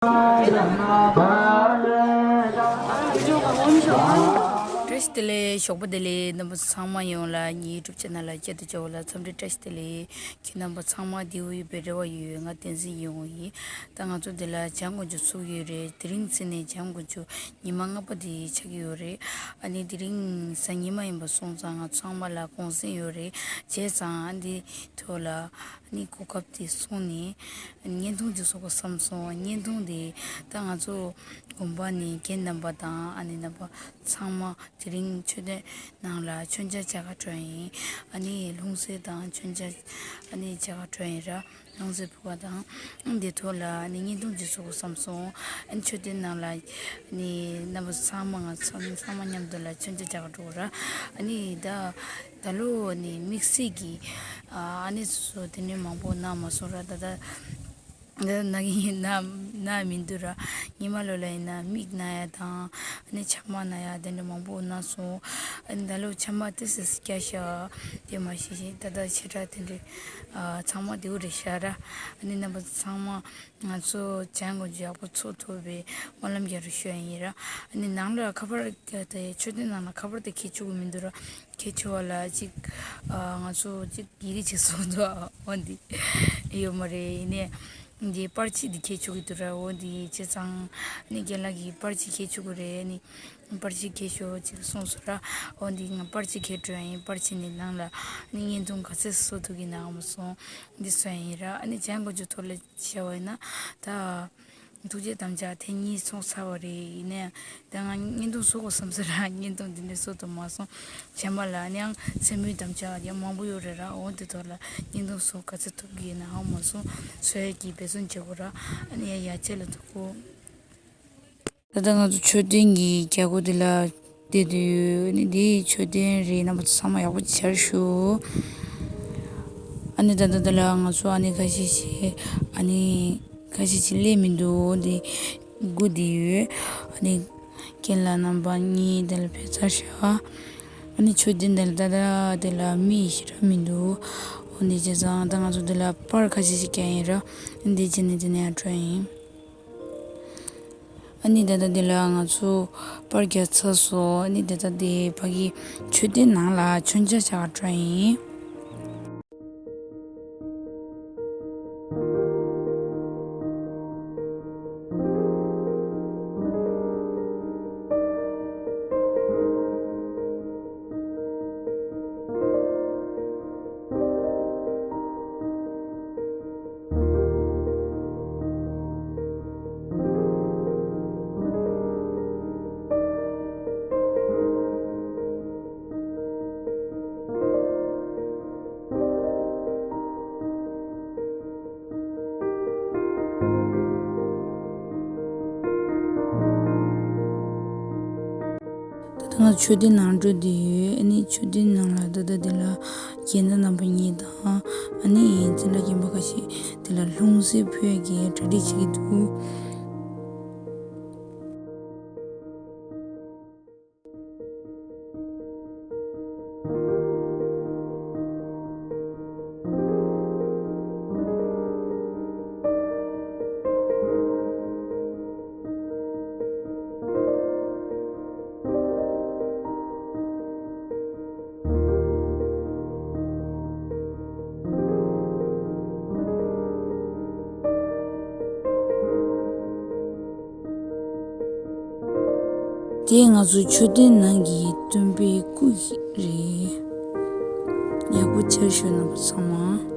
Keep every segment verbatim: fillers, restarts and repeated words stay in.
བཀྲ་ཤིས་བདེ་ལེགས། ཞོགས་པ་བདེ་ལེགས། རྣམ་པ་ཚང་མ་ཡོངས་ལ་ངའི་ཡུ་ཊུབ་ཆེ་ནལ་ལ་སྐྱིད་དུ་བྱོས་ལ་འཚམས་འདྲི་བཀྲ་ཤིས་བདེ་ལེགས། ཁྱེད་རྣམ་པ་ཚང་མ་བདེ་པོ་ཡོད་པའི་རེ་བ་ཡོད། ང་བསྟན་འཛིན་ཡིན་ངོ་ཡིན། ད་ང་ཚོ་འདི་ལ་བྱང་དགོན་ཆུ་ཚུགས་ཡོད་རེད། དེ་རིང་ཚེ་ནས་བྱང་དགོན་ཆུ་ཉི་མ་ལྔ་པ་དེ་ཆགས་ཀྱི་ཡོད་རེད། ཨ་ནི་དེ་རིང་གཟའ་ཉི་མ་ཡིན་པ་སོང་ཙང་ང་ཚང་མ་ལ་གུང་སེང་ཡོད་རེད། བྱས་ཙང་ཨ་འདི་ཐོག་ལ་ཨ་ནི་གོ་སྐབས་དེ་བཟུང་ནས་བརྙན་ཐུང་ཅིག་བཟོ་དགོས་བསམ་སོང་། བརྙན་ཐུང་དེ་ད་ང་ཚོ་དགོན་པ་ནས་རྒན་རྣམ་པ་དང་ཨ་ནི་རྣམ་པ་ཚང་མ་དེ་རིང་མཆོད་རྟེན་ནང་ལ་མཆོད་མཇལ་བྱ་ག་འགྲོ་ཡིན། ཨ་ནི་ལྷུང་བཟེད་དང་མཆོད་མཇལ་ཨ་ནི་བྱ་ག་འགྲོ་ཡིན་ར། ལྷུང་བཟེད་ཕུལ་བ་དང་། འདི་ཐོག་ལ་ཨ་ནི་བརྙན་ཐུང་ཅིག་བཟོ་དགོས་བསམ་སོང་། ཨ་ནི་མཆོད་རྟེན་ནང་ལ་ཨ་ནི་རྣམ་པ་ཚང་མ་ང་ཚོ་ཚང་མ་མཉམ་དུ་ལ་མཆོད་མཇལ་བྱ་ག་འགྲོ་ར། ཨ་ནི་ད་ད་ལོ་ཨ་ནི་དམིགས་བསལ་གྱི་ཨ་ནི་སོ་སོ་དེ་ནས་མང་པོ་གནང་མ་སོང་ར། ད་ད་ད་ན་གི་ན་ན་མི་འདུག་ར། ཉི་མ་ལོ་ལ་ཡིན་ན་མིག་ན་ཡ་དང་ཨ་ནི་ཆ་མ་ན་ཡ་དེ་འདྲ་མང་པོ་གནང་སོང་། ཨ་ནི་ད་ལོ་ཆ་མ་ཏི་སི་སི་སྐྱ་ཤ་དེ་མ་ཤེས་ཤེས་ད་ད་ཆེ་དྲགས་དེ་འདྲ་ཨ་ཚང་མ་བདེ་པོ་རེད་ཤག་ར། ཨ་ནི་རྣམ་པ་ཚང་མ་ང་ཚོ་བྱང་དགོན་ཆུ་ཡག་པོ་ཚོགས་ཐུབ་པའི་སྨོན་ལམ་རྒྱག་རུ་ཞུ་ཡ་ཡིན་ར། ཨ་ནི་ནང་ལ་ཁ་པར་དེ་མཆོད་རྟེན་ནང་ལ་ཁ་པར་དེ་འཁྱེར་ཆོག་གི་མི་འདུག་ར། ཁྱེད་ཆོ་བ་ལ་ཅིག་ཨ་ང་ཚོ་ཅིག་ཡི་གེ་ཅིག་གསུངས་འདུག་འོ་འདི་ཡོད་མ་རེད། ཡིན་ནའི་འདི་པར་ཆས་འདི་ཁྱེད་ཆོ་གི་འདུག་ར། འོ་འདི་བྱས་ཙང་ནི་རྒན་ལགས་ཀྱིས་པར་ཆས་ཁྱེད་ཆོ་གི་རེད། ནི་པར་ཆས་ཁྱེད་ཤོག་ཅིག་གསུངས་སོང་ར། འོ་འདི་ང་པར་ཆས་ཁྱེད་འགྲོ་ཡ་ཡིན། པར་ཆས་ནི་ནང་ལ་ནི་བརྙན་ཐུང་ག་ཚོད་བཟོ་ཐུབ་ཀྱི་ནའང་མ་སོང་འདི་བཟོ་ཡ་ཡིན་ར། ཨ་ནི་བྱང་དགོན་ཆུ་ཐོག་ལ་བྱས་པ་ཡིན་ན་ད། ཐུགས་རྗེ་དམ་བཅའ་ཐེངས་གཉིས་ཚོགས་ཚར་བ་རེད། ཡིན་ནའི་ད་ང་བརྙན་ཐུང་བཟོ་དགོས་བསམ་ས་ར་བརྙན་ཐུང་འདི་འདྲ་བཟོ་ཐུབ་མ་སོང་། བྱས་པ་ལ་ནི་ཡང་སེམས་པའི་དམ་བཅའ་ཡང་མང་པོ་ཡོད་རེད་ར། འོ་འདི་ཐོག་ལ་བརྙན་ཐུང་བཟོ་ག་ཚོད་ཐུབ་ཀྱི་ཡིན་ནའང་མ་སོང་། བཟོ་ཡས་ཀྱི་འབད་བརྩོན་བྱེད་དགོས་ར། ཨ་ནི་ཡ་ཡ་ཆེ་ལ་ཐུག་གོ། ད་ལྟ་ང་ཚོ་མཆོད་རྟེན་གྱི་རྒྱལ་སྒོ་འདི་ལ་བསྡད་དུས་ནི་འདི་མཆོད་རྟེན་རེད། རྣམ་པ་ཚོ་ཚང་མ་ཡག་པོ་ཅིག་ཞུ། ཨ་ནི་ད་ལྟ་འདི་ལ་ང་ཚོ་ཨ་ནི་ཁ་ཤས་ཤིག་ཨ་ནི་ཁ་ཤས་ཤིག་སླེབས་མི་འདུག་འདི་སྒུག་བསྡད་ཡོད། ཨ་ནི་རྒན་ལགས་རྣམ་པ་གཉིས་འདི་ལ་ཕེབས་ཚར་ཤག་ཨ་ནི་མཆོད་རྟེན་འདི་ལ་ད་ལྟ་འདི་ལ་མི་ཞེ་དྲག་མི་འདུག་འོ་འདི་བྱས་ཙང་ད་ང་ཚོ་འདི་ལ་པར་ཁ་ཤས་ཤིག་བརྒྱབ་ཡིན་ར། འདི་བྱས་ནས་འདི་ནས་ཡར་འགྲོ་ཡིན། ཨ་ནི་ད་ལྟ་འདི་ལ་ང་ཚོ་པར་བརྒྱབ་ཚར་སོང་། ཨ་ནི་ད་ལྟ་འདི་ཕ་གི་མཆོད་རྟེན་ནང་ལ་མཆོད་མཇལ་བྱ་ག་འགྲོ་ཡིན། ད་ལྟ་ང་མཆོད་རྟེན་ནང་འགྲོ་བསྡད་ཡོད། ཨ་ནི་མཆོད་རྟེན་ནང་ལ་ད་ལྟ་འདི་ལ་རྒན་རྣམ་པ་གཉིས་དང་ཨ་ནི་འཛིན་གྲྭ་རྒན་པ་ཁ་ཤས་འདི་ལ་ལྷུང་བཟེད་ཕུལ་གྱི་གྲ་སྒྲིག་བྱེད་ཀྱི་འདུག་དེ་ང་ཚོ་མཆོད་རྟེན་ནང་གི་སྟོན་པའི་སྐུ་རེད། ཡག་པོ་ཅིག་ཞུ་རྣམ་པ་ཚང་མ།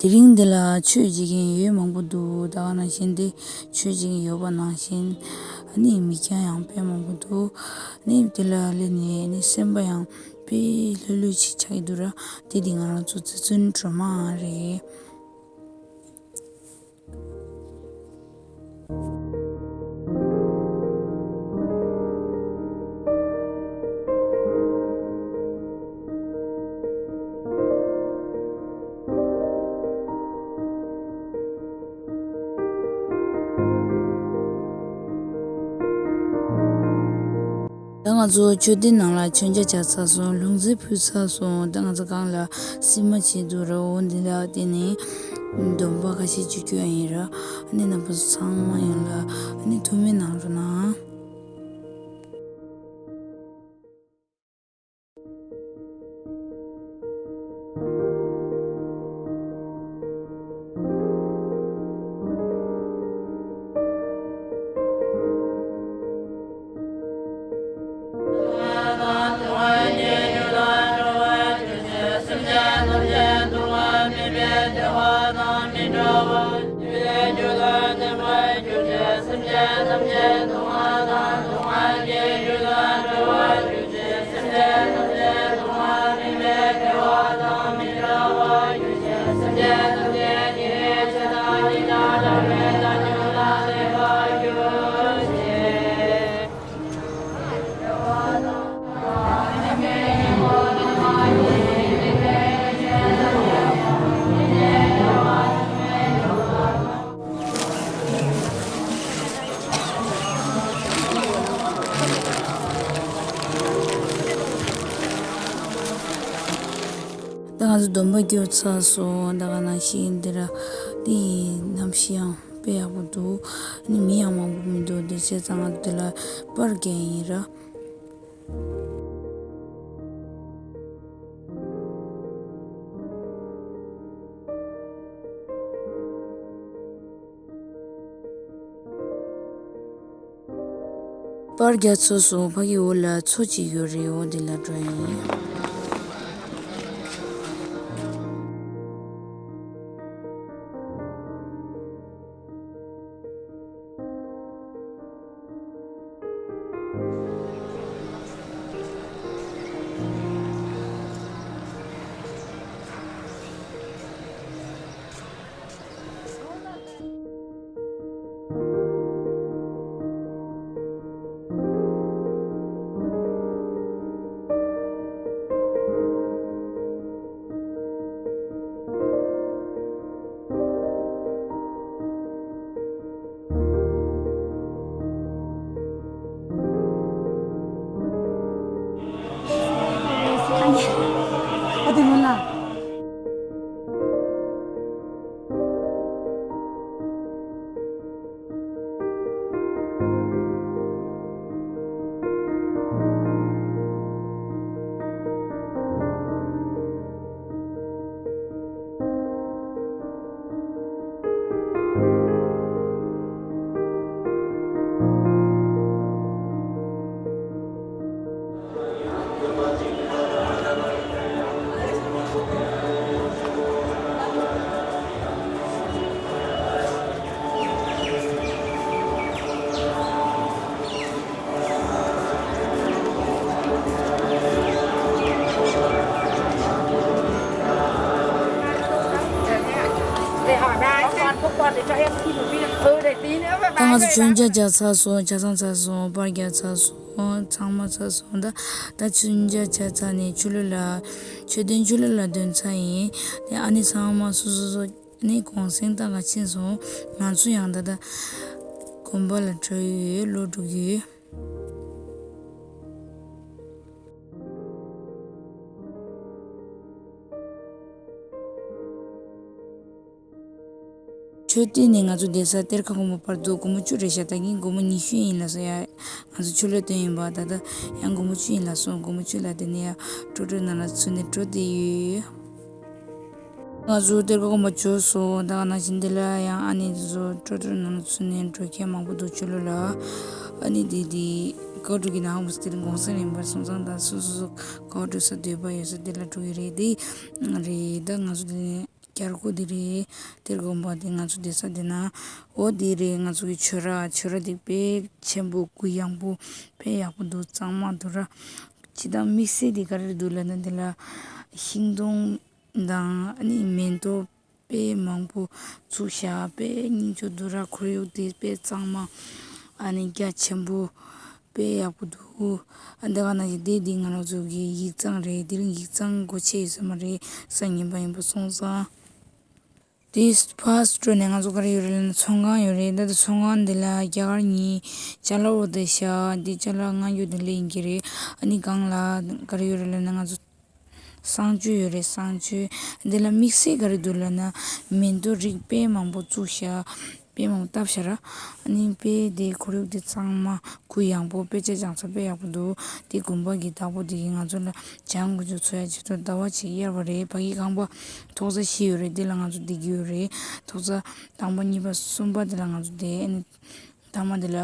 དེ་རིང་འདི་ལ་ཆོས་བྱེད་མཁན་ཡོད་མང་པོ་འདུག་ད་ག་ནང་བཞིན་དེ་ཆོས་བྱེད་མཁན་ཡོད་པ་ནང་བཞིན་ཨ་ནི་མི་རྐྱང་ཡང་དཔེ་མང་པོ་འདུག་ཨ་ནི་དེ་ལ་སླེབས་ནས་ཨ་ནི་སེམས་པ་ཡང་དཔེ་ལྷོད་ལྷོད་ཅིག་ཆགས་ཀྱི་འདུག་ར། དེ་དེ་ང་རང་ཚོ་རྩེ་བཙུན་སྒྲོལ་མ་རེད། ད་ང་ཚོ་མཆོད་རྟེན་ནང་ལ་མཆོད་མཇལ་བྱས་ཚར་སོང་། ལྷུང་བཟེད་ཕུལ་ཚར་སོང་། ད་ང་ཚོ་སྒང་ལ་སིལ་མ་བྱེད་འདུག་ར། འོ་འདི་ལ་བརྟེན་ནས་སྡོམ་པ་ཁ་ཤས་ཅིག་སྐྱོན་ཡིན་ར། ཨ་ནི་རྣམ་པ་ཚོ་ཚང་མ་ཡོང་ལ་ཨ་ནི་ཐུགས་སྨོན་གནང་རོགས་གནང་། ད་ང་ཚོ་སྡོམ་པ་སྐྱོར་ཚར་སོང་། ད་ག་ནང་བཞིན་འདི་ར་དེ་ཡི་གནམ་གཤིས་ཡང་དཔེ་ཡག་པོ་འདུག་ཨ་ནི་མི་ཡང་མང་པོ་མི་འདུག་དེ་བྱས་ཙང་ང་ཚོ་དེ་ལ་པར་རྒྱག་ཡིན་ར། པར་རྒྱག་ཚར་སོང་། ཕ་གི་འོག་ལ་མཚོ་གཅིག་ཡོད་རེད། འོ་དེ་ལ་འགྲོ་ཡིན། ད་ང་ཚོ་མཆོད་མཇལ་རྒྱག་ཚར་སོང་། ཆ་ཚང་ཚར་སོང་། པར་རྒྱག་ཚར་སོང་། ཚང་མ་ཚར་སོང་། ད་ད་མཆོད་མཇལ་བྱས་ཚར་ནས་ཆུ་ལོག་ལ་མཆོད་རྟེན་ཆུ་ལོག་ལ་འདོན་ཚར་ཡིན། དེ་ཨ་ནི་ཚང་མ་སོ་སོ་སོ་ནས་གུང་སེང་བཏང་ག་ཕྱིན་སོང་། ང་ཚོ་ཡང་ད་ལྟ་དགོན་པ་ལ་འགྲོ་ཡི་ཡོད། ལོག་འགྲོ་གི་ཡོད། མཆོད་རྟེན་ནས་ང་ཚོ་བསྡད་ས་གཏེར་ཁ་སྒོར་མོ་བར་དུ་སྒོར་མོ་བཅུ་རེད་ཤག་ད་གིན་སྒོར་མོ་ཉི་ཤུ་ཡིན་ལབ་སོང་ཡ། ང་ཚོ་ཆུ་ལོག་བཏོན་ཡིན་པ། ད་ལྟ་ཡང་སྒོར་མོ་བཅུ་ཡིན་ལབ་སོང་། སྒོར་མོ་བཅུ་ལ་དེ་ནས་ཡ་ཊོ་ཊོ་ནང་ལ་ཚུད་ནས་འགྲོ་བསྡད་ཡོད། ང་ཚོ་གཏེར་ཁ་སྒོར་མོ་འབྱོར་སོང་། ད་ག་ནང་བཞིན་འདི་ལ་ཡང་ཨ་ནེ་ཚོ་ཊོ་ཊོ་ནང་ལ་ཚུད་ནས་འགྲོ་མཁན་མང་པོ་འདུག་ཆུ་ལོག་ལ། ཨ་ནེ་དེ་དེ་ག་འགྲོ་གི་ན་ཧང་བུ་སི་དེ་ལ་གུང་སེང་ཡིན་པར་སོང་ཙང་ད་སོ་སོ་སོ་ག་འགྲོ་ས་འདོད་པ་ཡོད་ས་དེ་ལ་འགྲོ་གི་རེད། དེ་རེད། ད་ང་ཚོ་དེ་ནས། ཡར་སྒོ་དེ་རེད། དེར་དགོན་པ་དེ་ང་ཚོ་བསྡད་ས་དེ་ན། འོ་དེ་རེད། ང་ཚོ་གི་ཆོས་ར་ཆོས་ར་དེ་དཔེ་ཆེན་པོ། གུ་ཡངས་པོ། དཔེ་ཡག་པོ་འདུག་གཙང་མ་འདུག་ར། ཅི་དང་དམིགས་བསལ་དེ་ག་རེ་འདུག་ལབ་ན། དེ་ལ་ཤིང་སྡོང་དང་ཨ་ནི་མེ་ཏོག་དཔེ་མང་པོ་བཙུགས་ཤག་དཔེ་སྙིང་རྗེ་འདུག་ར། ཁོར་ཡུག་དེ་དཔེ་གཙང་མ། ཨ་ནི་རྒྱ་ཆེན་པོ། དཔེ་ཡག་པོ་འདུག་ཨ་འདི་ག་ན་ཞིག་དེ་འདི་ང་རང་ཚོ་གི་ཡིག་ཚང་རེད། དེ་རིང་ཡིག་ཚང་སྒོ་ཕྱེ་ཡོད་ས་མ་རེད། སང་ཉིན་པ་ཡིན་པ་སོང་ཙང་། དེ་ཕར་འགྲོ་ནས་ང་ཚོ་ག་རེ་ཡོད་རེད་ལབ་ན། ཚོང་ཁང་ཡོད་རེད། ད་ལྟ་ཚོང་ཁང་འདི་ལ་རྒྱ་གར་གཉིས་ཅ་ལག་འོ་དེ་ཤག་འདི་ཅ་ལག་མངགས་རྒྱུ་དེ་ལས་ཡིན་གྱི་རེད། ཨ་ནི་སྒང་ལ་ག་རེ་ཡོད་རེད་ལབ་ན། ང་ཚོ་གསང་སྤྱོད་ཡོད་རེད། གསང་སྤྱོད། འདི་ལ་དམིགས་བསལ་ག་རེ་འདུག་ལབ་ན། མེ་ཏོག་རིགས་དཔེ་མང་པོ་བཙུགས་ཤག་དཔེ་མང་པོ་བཏབ་ཤག་ར། ཨ་ནི་དཔེ་དེ་ཁོར་ཡུག་དེ་གཙང་མ། གུ་ཡངས་པོ། དཔེ་ཆ་སྦྱང་ས་དཔེ་ཡག་པོ་འདུག་དེ་དགོན་པ་གི་བདག་པོ་དེ་གིས་ང་ཚོ་ལ་སྦྱང་དགོས་རྒྱུ་འཚོལ་ཡ་ཆེད་དུ་ཟླ་བ་གཅིག་གཡར་བ་རེད། ཕ་གི་ཁང་པ་ཐོག་རྩེག་བཞི་ཡོད་རེད། དེ་ལ་ང་ཚོ་བསྡད་ཀྱི་ཡོད་རེད། ཐོག་རྩེག་དང་པོ་གཉིས་པ་གསུམ་པ་དེ་ལ་ང་ཚོ་བསྡད། ཨ་ནི་ཐ་མ་དེ་ལ་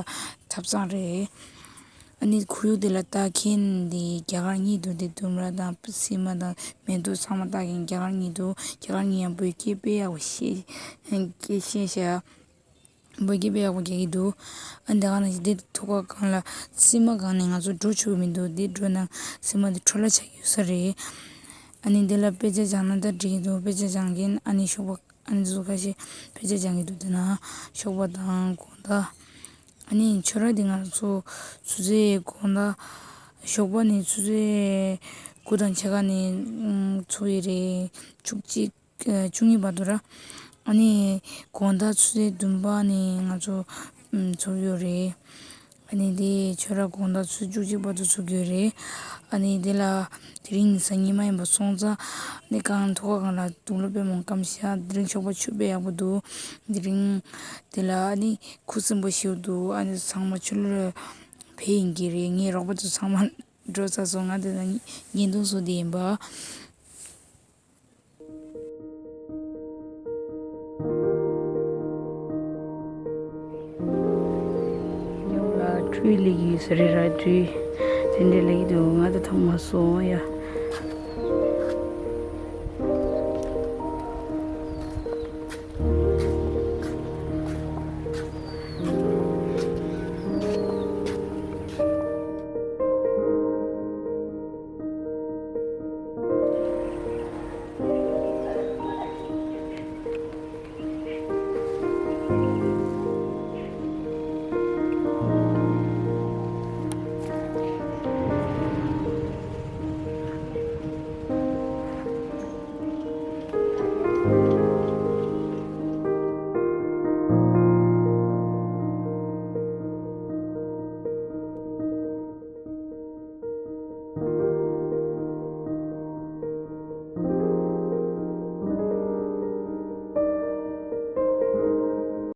ཐབ་ཚང་རེད། ཨ་ནི་ཁོར་ཡུག་དེ་ལ་ལྟ་མཁན་དེ་རྒྱ་གར་གཉིས་འདུག་དེ་ལྡུམ་ར་དང་སྲན་མ་དང་མེ་ཏོག་ཚང་མ་ལྟ་མཁན་རྒྱ་གར་གཉིས་འདུག་རྒྱ་གར་གཉིས་ཡང་བོད་སྐད་དཔེ་ཡག་པོ་ཤེས། སྐད་ཤེས་ཤག་བོད་སྐད་དཔེ་ཡག་པོ་རྒྱག་གི་འདུག་ཨ་འདི་ག་ན་ཞིག་དེ་ཐོག་ཁ་སྒང་ལ་སྲན་མ་སྒང་ནས་ང་ཚོ་འགྲོ་ཆོག་གི་མི་འདུག་དེ་འགྲོ་ན་སྲན་མ་དེ་འཕྲོ་བརླག་ཆགས་ཡོད་ས་རེད། ཨ་ནི་དེ་ལ་དཔེ་ཆ་སྦྱང་ན་ད་འགྲིག་གི་འདུག་དཔེ་ཆ་སྦྱང་མཁན། ཨ་ནི་ཞོགས་པ། ཨ་ནི་ཚོ་ཁ་ཤས་དཔེ་ཆ་སྦྱང་གི་འདུག་དེ་ན་ཞོགས་པ་དང་དགོང་དག་ཨ་ནི་ཆོས་ར་དེ་ང་ཚོ་ཆུ་ཚོད་དགོང་དག་ཞོགས་པ་ནས་ཆུ་ཚོད་དགུ་དང་ཕྱེད་ཀ་ནས་ཚུགས་ཡི་རེད། བཅུ་གཅིག་བཅུ་གཉིས་བར་དུ་ར། ཨ་ནི་དགོང་དག་ཆུ་ཚོད་བདུན་པ་ནས་ང་ཚོ་ཚུགས་ཡོད་རེད། ཨ་ནི་དེ་ཆོས་ར་དགོང་དག་ཆུ་ཚོད་བཅུ་གཅིག་བར་དུ་ཚུགས་ཡོད་རེད། ཨ་ནི་དེ་ལ་དེ་རིང་གཟའ་ཉི་མ་ཡིན་པ་སོང་ཙང་། ཨ་ནི་གང་ཐོག་ཁ་སྒང་ལ་དུག་ལོག་དཔེ་མང་སྐམ་ཤག་དེ་རིང་ཞོགས་པ་ཆུ་དཔེ་ཡག་པོ་འདུག་དེ་རིང་དེ་ལ་ཨ་ནི་ཁུ་སིམ་པོ་ཞིག་འདུག་ཨ་ནི་ཚང་མ་ཆུ་ལོག་ཕེབས་ཡིན་གྱི་རེད། ངའི་རོགས་པ་ཚོ་ཚང་མ་འགྲོ་ཚར་སོང་། ང་དེ་ལ་བརྙན་ཐུང་བཟོ་བསྡད་ཡིན་པ། ཡོང་ལ་ཁྲུས་ལས་ཀྱི་ཡོད་ས་རེད་ར། ཁྲུས་དེ་འདྲས་ལས་ཀྱི་འདུག་ང་ད་ཐང་མ་སོང་ཡ།